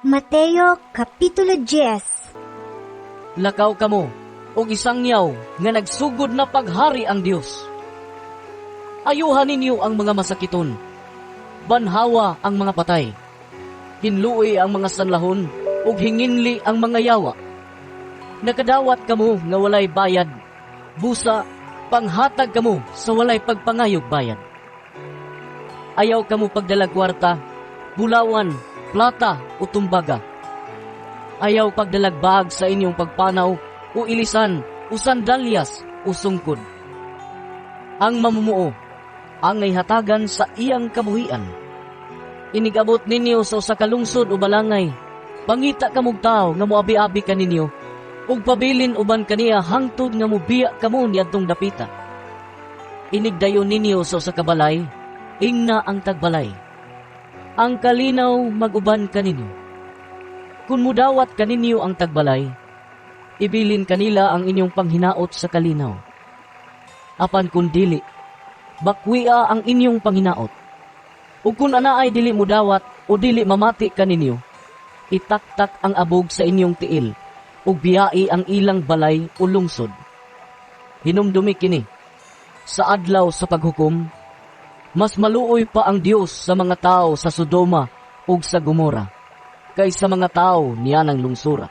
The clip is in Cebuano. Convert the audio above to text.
Mateo Kapitulo 10. Lakaw kamo og isangyaw nga nagsugod na paghari ang Dios. Ayuhan ninyo ang mga masakiton. Banhawa ang mga patay. Hinlui ang mga sanlahon ug hinginli ang mga yawa. Nakadawat kamo nga walay bayad. Busa, panghatag kamo sa walay pagpangayog bayad. Ayaw kamo pagdalag kwarta, bulawan, plata o tumbaga. Ayaw pagdalag bag sa inyong pagpanaw o ilisan o sandalyas o sungkod. Ang mamumuo, angay hatagan sa iyang kabuhian. Inigabot ninyo sa usa ka lungsod o balangay, pangita kamog tawo nga moabi-abi kaninyo, ug pabilin uban kaniya hangtod nga mobiya kamo niadtong dapita. Inigdayon ninyo sa usa ka balay, ingna ang tagbalay, "Ang kalinaw mag-uban kaninyo." Kung mudawat kaninyo ang tagbalay, ibilin kanila ang inyong panghinaot sa kalinaw. Apan kung dili, bakwia ang inyong panghinaot. Ug kung anaay dili mudawat o dili mamati kaninyo, itaktak ang abog sa inyong tiil ug biyai ang ilang balay o lungsod. Hinumdumi kini, sa adlaw sa paghukom, mas maluoy pa ang Dios sa mga tao sa Sodoma ug sa Gomora kaysa mga tao niyanang lungsura.